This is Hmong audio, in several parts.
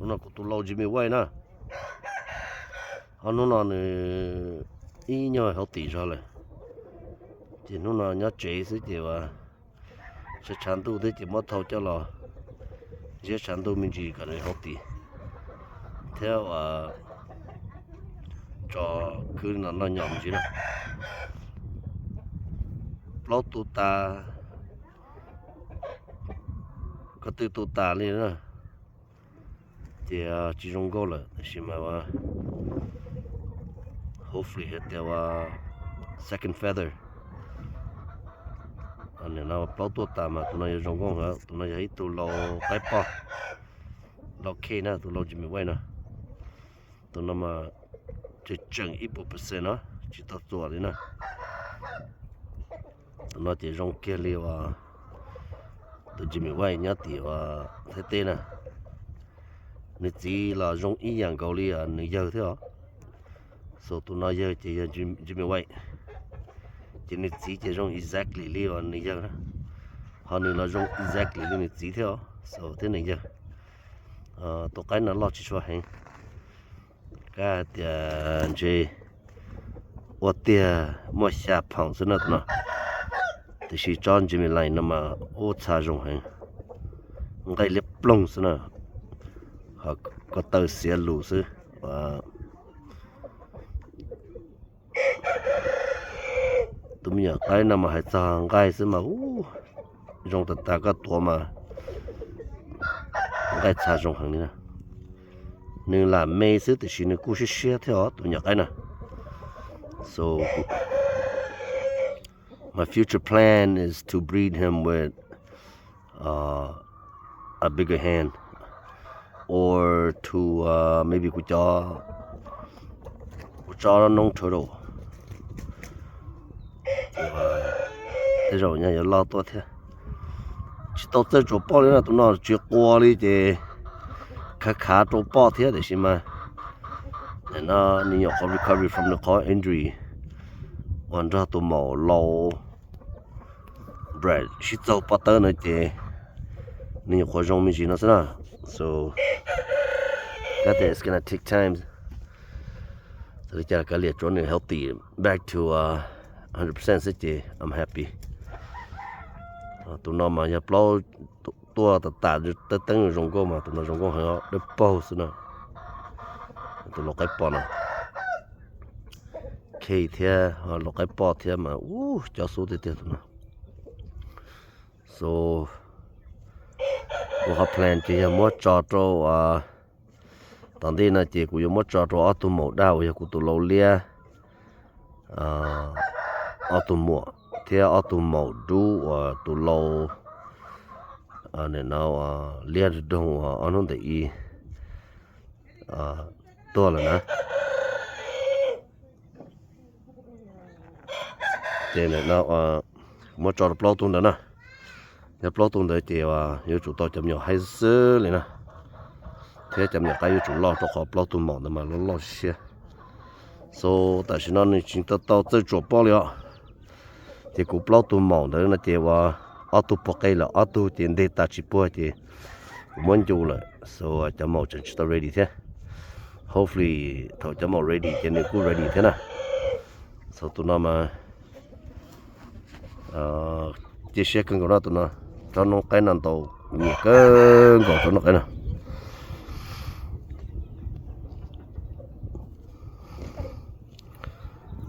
No kuv tus lau Jimmy White na, ho hnub no nws ib nyuag hauv tim zog lawm, ces hnub no nyob tsev xwb ces ua tshav tshav ntuj thiab ces muab thau coj los ziab tshav ntuj me ntsis kom nws hauv tim thiab ua tso khwb no noj nyom me ntsis na. Plaub tu tas, ko tw tu tas li na, ces tsis zoo nkauj lawm tab sis mas ua hopefully hais tias ua second feather. No plaub tuaj tas mas tus no yog zoo nkauj heev, tus no yog ib tug lau qaib poj, lau K na, tus lau Jimmy White no. Tus no mas tseem tseem ib puas percent no tsis tau txuam li na. Tus no ces zoo kiag li uas tus Jimmy White nyob tim uas Thaib teb na. Nws txiv los zoo ib yam nkaus li nws yawg thiab os. So tus no yawg ces yog Jimmy White, ces nws txiv ces zoo exactly li uas nws yawg na, ho nws los zoo exactly li nws txiv thiab os, so thiab nws yawg. Tus qaib no loj tsis tshua heev, kab tias ntshe ua tiag muaj xya phaum xwb na tus no. Tiam sis tsob Jimmy Lime no mas ub txha zoo heev, nqaij liab ploog xwb na, ho ko taw xiav lus xwb. Tus me nyuam qaib no mas hais txog nqaij xwb mas ub, zoo tas tas koj tuav mas nqaij txha zoo heev li na. Nws lam me xwb tiam sis nws kuj siab siab thiab os tus me nyuam qaib na. So my future plan is to breed him with a bigger hand, or to maybe kuv cov, kuv tsob noob turtle. Tej zaum nyob yuav loj tuaj thiab. Tsis tau txawj tsuas poj li no, tus no tsis qua li ces khav khav rau poj thiab tiam sis mas no nws nyuam qhuav recovery from nws qhov injury uas nrog tus maum lau Brad sib txaug poj tawb no ces nws nyuam qhuav zoo me ntsis no xwb na. So that is gonna take time. Txawm li cas kav liam tsuav nws healthy back to hundred percent xwb ces I'm happy. Tus no mas yog plaub tuaj tas tas teeb teeb zoo nkauj mas tus no zoo nkauj heev, dawb paug xwb na. Tus lau qaib poj no, K thiab lau qaib poj thiab mas ub cov xub tiag tiag tus no. So kuv qhov plan ces yog muab tso rau tom ntej no ces kuv yuav muab tso rau ob tug maum daj uas yog kuv tus lau liab ob tug muam thiab ob tug maum dub uas tus lau liab doog uas ob hnub ntawm ib tuag lawm na. Ces no muab tso rau plaub tug ntawd na. Yog plaub tug ntawd ces yuav tsum tau cov me nyuam haib xwb li na, thiab cov me nyuam qaib yuav tsum loj rau qhov plaub tug maum ntawd mas loj loj siab. So tam sim no nws tsis tau tau txawj tsuam poj li os. Ces kuv plaub tug maum ntawd no ces uas ob tug puag qe lawm, ob tug ces nteg tas tsis puag ces kuv muab ncu lawm. So cov maum tseem tsis tau ready thiab. Hopefully thaum cov maum ready ces nws kuj ready thiab na. So tus no mas cia siab kawg nkaus no, tus no tsob noob qaib no ntau, nyiam kawg nkaus tsob noob qaib no.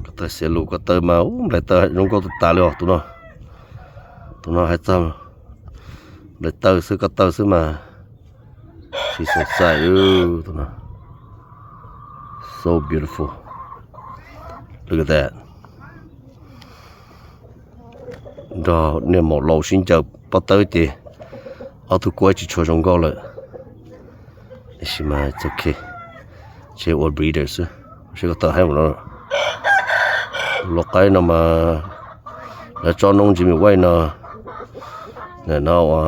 Ko taw xiav lus, ko taw mas nplaim taw zoo nkauj tas tas li os tus no. Tus no hais txog nplaim taw xwb, ko taw xwb mas tsis xoom xaim tus no. So beautiful. Look at that. Nrog niag maum laus sib ncaws pob tawb ces ob tug kuab tsis tshua zoo nkauj lawm. Tab sis mas it's okay, tseg ua breeder xwb. Seb ko taw haib mus no. Tus lau qaib no mas lawv tsob noob Jimmy White no, nim no ua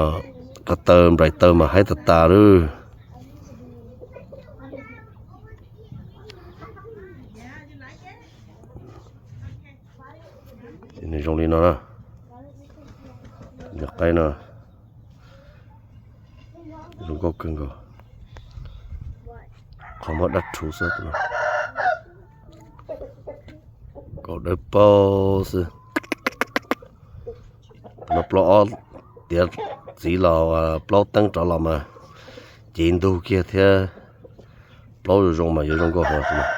ko taw nplaim taw mas haib tas tas lawm. Ces nws zoo li no na. Cov qaib no zoo nkauj kawg nkaus. Qhov muag dab rhuv xwb. Kaum dawb paug xwb. No plaub ob tiav txiv los plaub teeb rov los mas cev ntug kiag thiab. Plaub zoo zoo mas yuav zoo nkauj heev.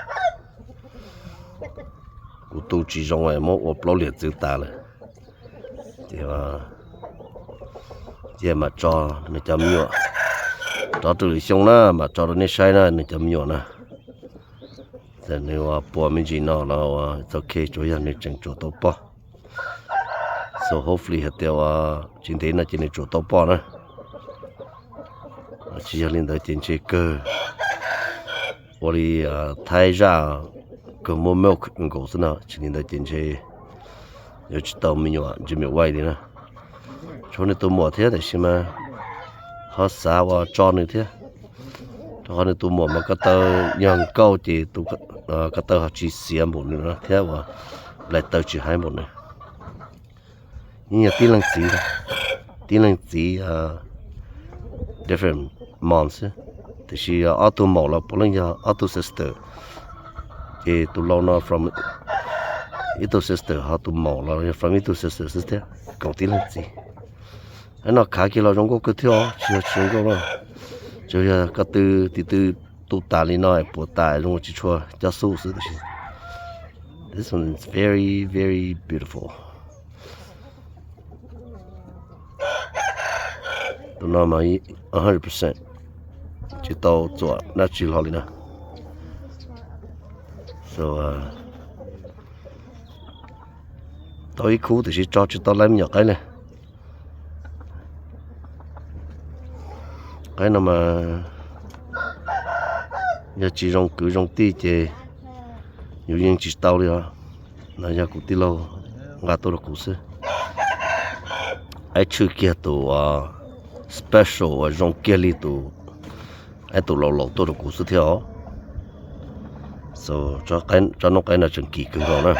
Kuv tu tsis zoo muab ua plaub liam txwv tas lawm. Ces mam tso nws cov me nyuam rov rau lwm xyoo na, mam tso rau nej saib na nws cov me nyuam na. Nws ua puas me ntsis no los ua ok, tsuas yog nws tseem tsuam tau poj. So hopefully hais tias ua tsis ntev no ces nws tsuam tau poj na. Tsis yog li ntawd ces ntshe kawg ua li thaib zaj kawg muaj milk nkaus xwb no, tsis li ntawd ces ntshe yuav tsis tau me nyuam Jimmy White li na. Tshuav nws tus muam thiab tiam sis mas ho xav ua tso nws thiab. Rau qhov nws tus muam mas ko taw yog nkauj ces tus ko taw ho tsis xiav npaum nws thiab uas nplaim taw tsis haiv npaum nws. Yeej yog tib leeg txiv, tib leeg txiv different moms xwb. Tiam sis ob tug maum los puav leej yog ob tug sister. Ces tus laus no from ib tug sister, ho tus maum los yog from ib tug sister xwb thiab, koom tib leeg txiv. Qhov no khav kiag los zoo nkauj kawg thiab os, tsis yog tsis zoo nkauj na. Tsuas yog ko tw tiv tw tu tas li no puas tas zoo tsis tshua coj xub xwb tab sis this one is very very beautiful. Tus no mas a hundred percent tsis tau txuam dab tsi hlo li na. So tau ib khub tiam sis tso tsis tau lawv me nyuam qaib li. Qaib no mas yog tsis zoo kwv zoo tij ces yus yeej tsis tau li os. No yog kuv tij laug nqa tuaj rau kuv xwb. Aib tshwj kiag tus special uas zoo kiag li tus, aib tus laus laus tuaj rau kuv xwb thiab os. So tsob noob qaib no tseem kim kawg nkaus na.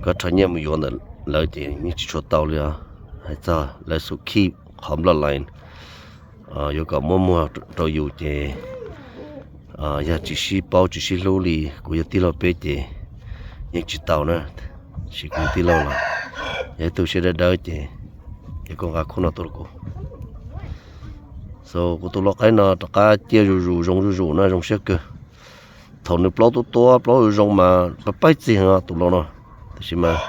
Koj rho nyiaj mus yuav ntawm lawv ces yeej tsis tshua tau li os. Hais txog lawv xub keep qhov bloodline yuav kom muab muag rau yus ces yog tsis sib paub tsis sib hlub li kuv yog tij laug peb ces yeej tsis tau na. Sis kuv tij laug los yog ib tug siab dawb dawb ces, ces koj nqa khub no tuaj rau kuv. So kuv tus lau qaib no rov qab ciaj zuj zus zoo zuj zus na, zoo siab kawg. Thaum nws plaub tuab tuab plaub zoo mas pab paib txig heev tus lau no, tab sis mas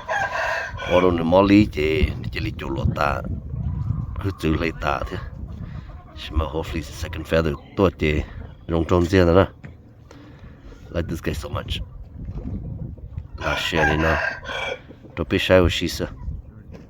ua rau nws mob lib ces nws cia li cuam luam tas, hwj txwv hle tas thiab. Tab sis mas hopefully second feather tuaj ces zoo raug ntxiag ntawd na. Like this guy so much. Lam share li no rau peb saib ua si xwb.